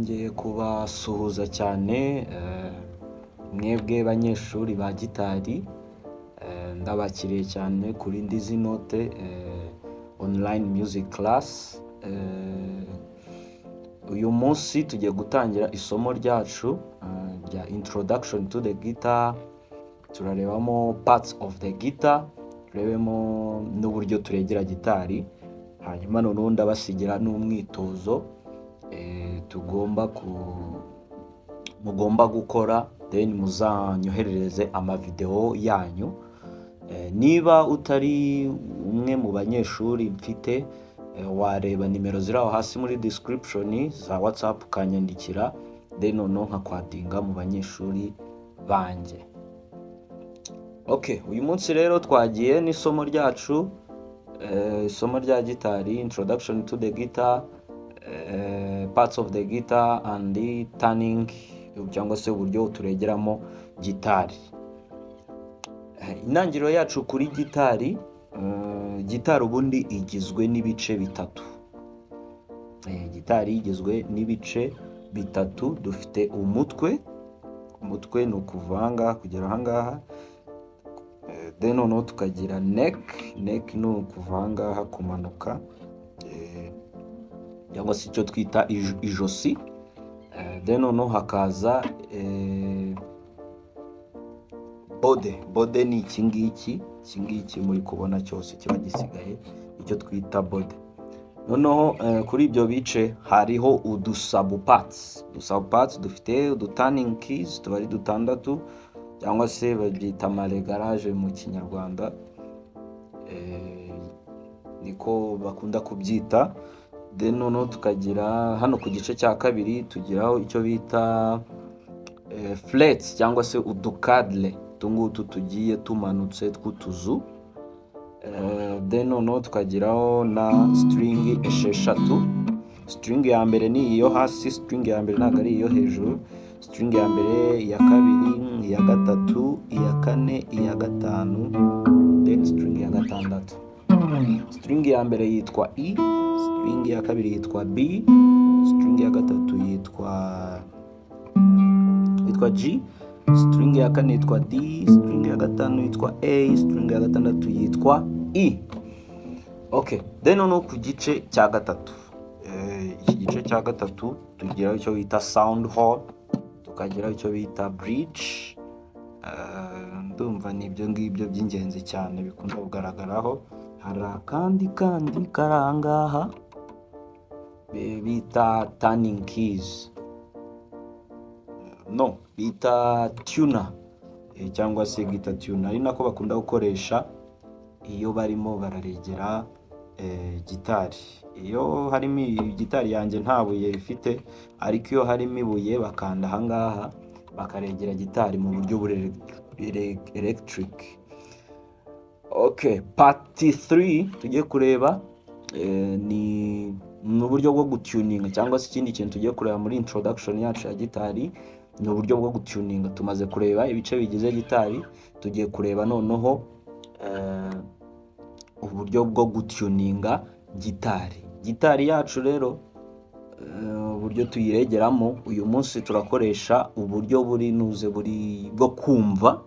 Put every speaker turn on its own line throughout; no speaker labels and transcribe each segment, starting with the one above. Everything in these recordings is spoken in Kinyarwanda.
Nongeye kubasuhuza cyane mwebwe banyeshuri ba gitari, ndabakiriye cyane kuri Ndizi Note online music class. Uyu munsi tugiye gutangira isomo ryacu rya introduction to the guitar. Turarebamo parts of the guitar, turebemo n'uburyo turegera gitari, hanyuma noneho ndabasigira n'umwitozo tugomba ku mugomba gukora, then muzanyoherereze amavideo yanyu. Niba utari umwe mu banyeshuri mfite, wareba nimero ziri aho hasi muri description za WhatsApp, ukanyandikira, then noneho nkakwaddinga mu banyeshuri banjye. Okay, uyu munsi rero twagiye n'isomo ryacu, isomo rya gitari, introduction to the guitar, parts of the guitar and the tuning, cyangwa se uburyo turegeramo gitari. Intangiriro yacu kuri gitari, gitari ubundi igizwe n'ibice bitatu. Gitari igizwe n'ibice bitatu. Dufite umutwe. Umutwe ni ukuva ahangaha kugera ahangaha. Then noneho tukagira neck. Neck ni ukuva ahangaha kumanuka, cyangwa se icyo twita ijosi. Then noneho hakaza body. Body ni iki ngiki, iki ngiki muri kubona cyose kiba gisigaye, icyo twita body. Noneho kuri ibyo bice hariho udusubparts. Udusubparts dufite udutuning keys, tuba ari dutandatu, cyangwa se babyita amaréglage mu Kinyarwanda, niko bakunda kubyita. Then noneho tukagira hano ku gice cya kabiri, tugiraho icyo bita frets, cyangwa se uducadre, utu ngutu tugiye tumanutse tw'utuzu. Then noneho tukagiraho na string esheshatu. String ya mbere ni iyo hasi, string ya mbere ntabwo ari iyo hejuru. String ya mbere, iya kabiri, iya gatatu, iya kane, iya gatanu, then string ya gatandatu. String ya mbere yitwa E, string ya kabiri yitwa B, string ya gatatu yitwa G, string ya kane yitwa D, string ya gatanu yitwa A, string ya gatandatu yitwa E. Okay, then noneho ku gice cya gatatu, iki gice cya gatatu tugiraho icyo bita sound hole, tukagiraho icyo bita bridge. Ndumva ni ibyo ngibyo by'ingenzi cyane bikunda kugaragaraho. Hari akandi kandi kari aha ngaha bita tuning keys, no bita tuner, cyangwa se guitar tuner, ari nako bakunda gukoresha iyo barimo bararegera gitari. Iyo harimo gitari yanjye nta buye ifite, ariko iyo harimo ibuye bakanda ahangaha bakaregera gitari mu buryo buri electric. Okay, part 3 tugiye kureba ni uburyo bwo gutuninga, cyangwa se ikindi kintu tugiye kureba muri introduction yacu ya gitari ni uburyo bwo gutuninga. Tumaze kureba ibice bigize gitari, tugiye kureba noneho uburyo bwo gutuninga gitari. Gitari yacu rero, uburyo tuyiregeramo, uyu munsi turakoresha uburyo buri nuze buri bwo kumva.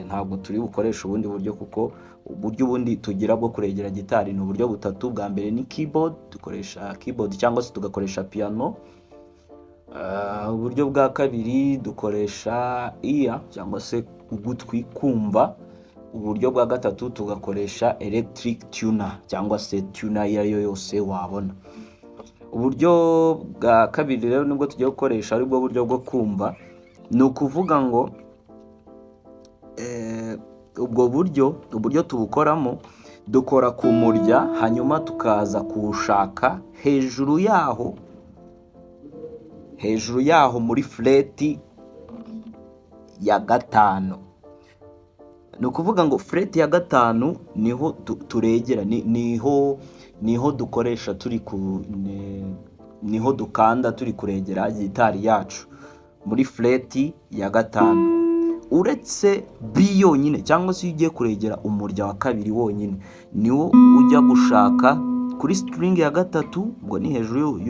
Ntabwo turi bukoresha ubundi buryo, kuko uburyo ubundi tugira bwo kuregera gitari ni uburyo butatu. Bwa mbere ni keyboard, dukoresha keyboard cyangwa se tugakoresha piano. Uburyo bwa kabiri dukoresha ear, cyangwa se ugutwi kumva. Uburyo bwa gatatu tugakoresha electric tuner, cyangwa se tuner iyo ari yo yose wabona. Uburyo bwa kabiri rero nibwo tugiye gukoresha, aribwo buryo bwo kumva. Ni ukuvuga ngo ubwo buryo, uburyo tubukoramo, dukora ku murya, hanyuma tukaza kuwushaka hejuru yaho, hejuru yaho muri fret ya gatanu. Ni ukuvuga ngo fret ya gatanu niho turegera, niho dukoresha turi ku niho dukanda turi kuregera gitari yacu muri fret ya gatanu, uretse B yonyine, cyangwa se iyo ugiye kuregera umurya wa kabiri wonyine, niwo ujya gushaka Kuri string ya gatatu, ubwo ni hejuru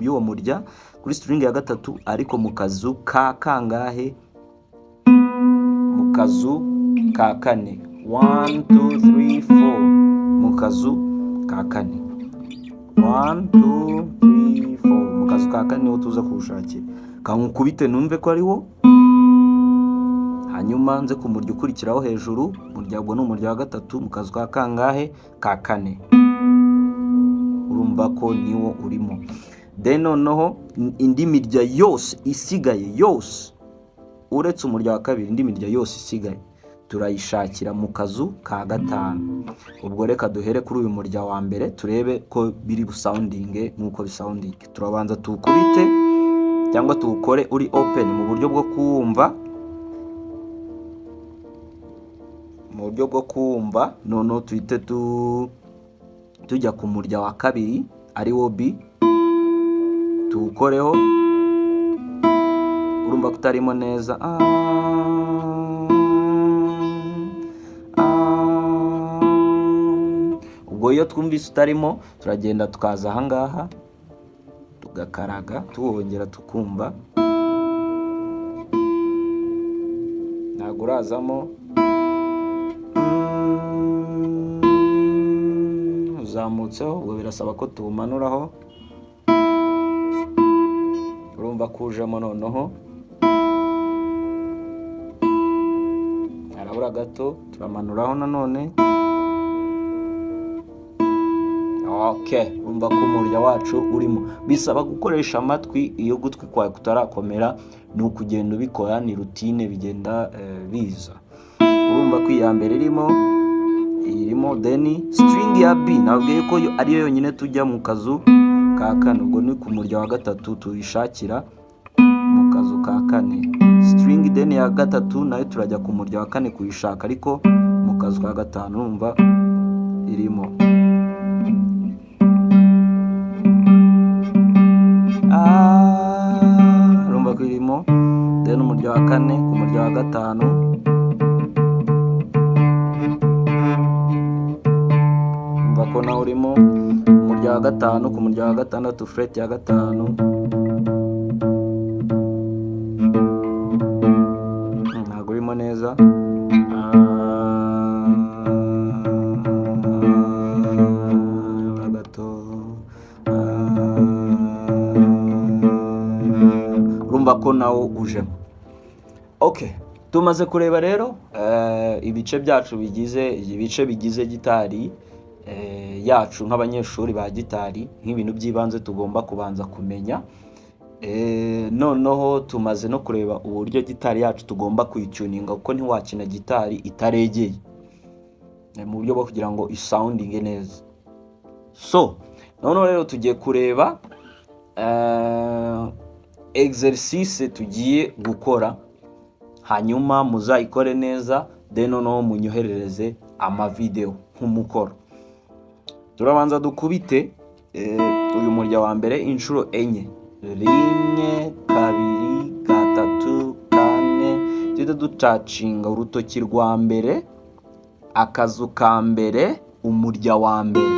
y'uwo murya, kuri string ya gatatu, ariko mu kazu ka kangahe? Mu kazu ka kane. 1, 2, 3, 4, mu kazu ka kane. 1, 2, 3, 4, mu kazu ka kane niho tuza kuwushakira. Kankukubite numve ko ariwo, hanyuma nze ku murya ukurikiraho hejuru. Umurya ubwo ni umurya wa gatatu, mu kazu ka kangahe? Ka kane. Urumva ko niwo urimo. Then noneho indi mirya yose isigaye yose uretse umurya wa kabiri, indi mirya yose isigaye turayishakira mu kazu ka gatanu. Ubwo reka duhere kuri uyu murya wa mbere, turebe ko biri busoundinge nk'uko bisoundinge. Turabanza tuwukubite cyangwa tuwukore uri open mu buryo bwo kuwumva, noneho tuhite tujya ku murya wa kabiri, ari wo B, tuwukoreho. Urumva ko utarimo neza. Ubwo iyo twumvise utarimo, turagenda tukaza ahangaha tugakaraga, tuwongera tukumva ntabwo urazamo. Uzamutseho, ubwo birasaba ko tuwumanuraho. Urumva ko ujemo, noneho harabura gato, turamanuraho nanone. Okay, urumva ko umurya wacu urimo. Bisaba gukoresha amatwi. Iyo ugutwi kwawe kutarakomera, ni ukugenda ubikora, ni routine, bigenda biza. Urumva ko iya mbere irimo. Then string ya B, nabwiye ko ariyo yonyine tujya mu kazu ka kane. Ubwo ni ku murya wa gatatu tuyishakira, mu kazu ka kane. String then ya gatatu nayo turajya ku murya wa kane kuyishaka, ariko mu kazu ka gatanu. Urumva irimo. Urumva ko irimo. Then umurya wa kane ku murya wa gatanu. Urumva ko nawe urimo. Umurya wa gatanu ku murya wa gatandatu, fret ya gatanu. Ntabwo urimo neza. Gato. Urumva ko nawo ujemo. Okay, tumaze kureba rero ibice byacu bigize, ibice bigize gitari yacu nk'abanyeshuri ba gitari, nk'ibintu by'ibanze tugomba kubanza kumenya. Noneho tumaze no kureba uburyo gitari yacu tugomba kuyituninga, kuko ntiwakina gitari itaregeye, mu buryo bwo kugira ngo isoundinge neza. So noneho rero tugiye kureba exercice tugiye gukora, hanyuma muzayikore neza, then noneho munyoherereze amavideo nk'umukoro. Turabanza dukubite uyu murya wa mbere inshuro enye: rimwe, kabiri, gatatu, kane. Tuhite dutouchinga urutoki rwa mbere, akazu ka mbere, umurya wa mbere.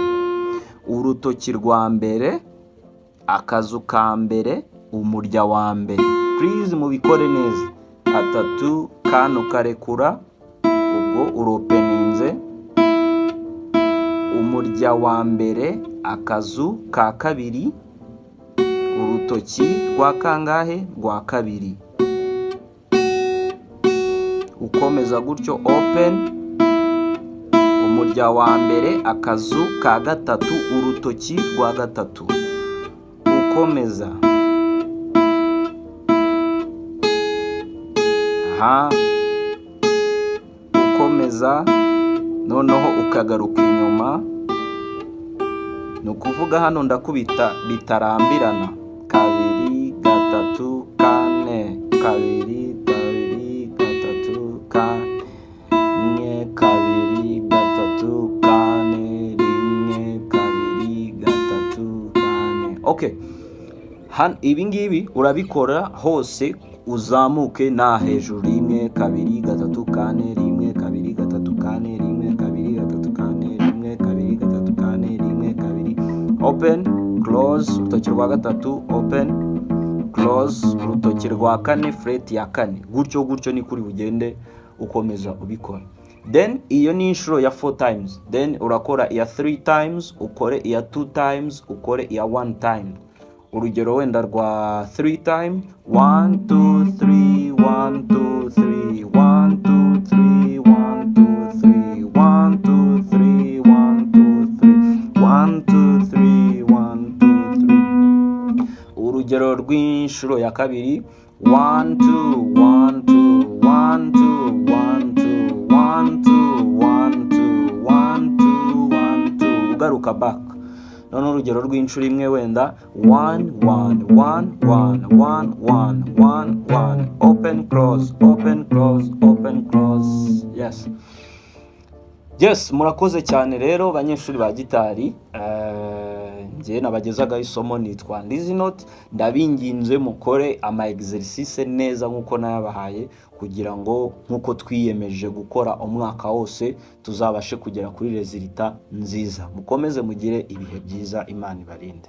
Urutoki rwa mbere, akazu ka mbere, umurya wa mbere. Please mubikore neza. Atatu, kane, ukarekura, ubwo uropeninze. Umurya wa mbere, akazu ka kabiri, urutoki rwa kangahe? Rwa kabiri. Ukomeza gutyo, open. Umurya wa mbere, akazu ka gatatu, urutoki rwa gatatu. Ukomeza, aha ukomeza, noneho ukagaruka inyuma. Ni ukuvuga hano ndakubita bitarambirana: kabiri, gatatu, kane, kabiri, kabiri, gatatu, kane, kabiri, gatatu, kane, rimwe, kabiri, gatatu, kane. Okay, ibi ngibi urabikora hose, uzamuke na hejuru: rimwe, kabiri, gatatu, kane, rimwe, kabiri, gatatu, kane, rimwe, kabiri, gatatu, kane, rimwe, kabiri, gatatu, kane, rimwe, kabiri. open, close, urutoki rwa gatatu, open, close, urutoki rwa kane, fret ya kane. Gutyo gutyo ni kuri bugende ukomeza ubikora. Then iyo ni inshuro ya 4 times. Then urakora iya 3 times, ukore iya 2 times, ukore iya 1 time. Urugero wenda rwa 3 time: 1, 2, 3, 1, 2, 3, 1, 2, 3, 1, 2, 3, 1, 2, 3, 1, 2, 3, 1, 2, 3, 1, 2, 3. Urugero rw'inshuro ya kabiri: 1, 2, 1, 2, 1, 2, 1, 2, 1, 2, 1, 2, 1, 2, 1, 2, ugaruka back. Noneho urugero rw'inshuro imwe wenda: 1, 1, 1, 1, 1, 1, 1, 1, open, close, open, close, open, close. Yes, murakoze cyane rero, banyeshuri ba gitari. Njye nabagezagaho isomo nitwa Ndizinoti. Ndabinginze mukore ama exercice neza nk'uko nayabahaye, kugira ngo nk'uko twiyemeje gukora umwaka wose tuzabashe kugera kuri résultat nziza. Mukomeze mugire ibihe byiza, Imana ibarinde.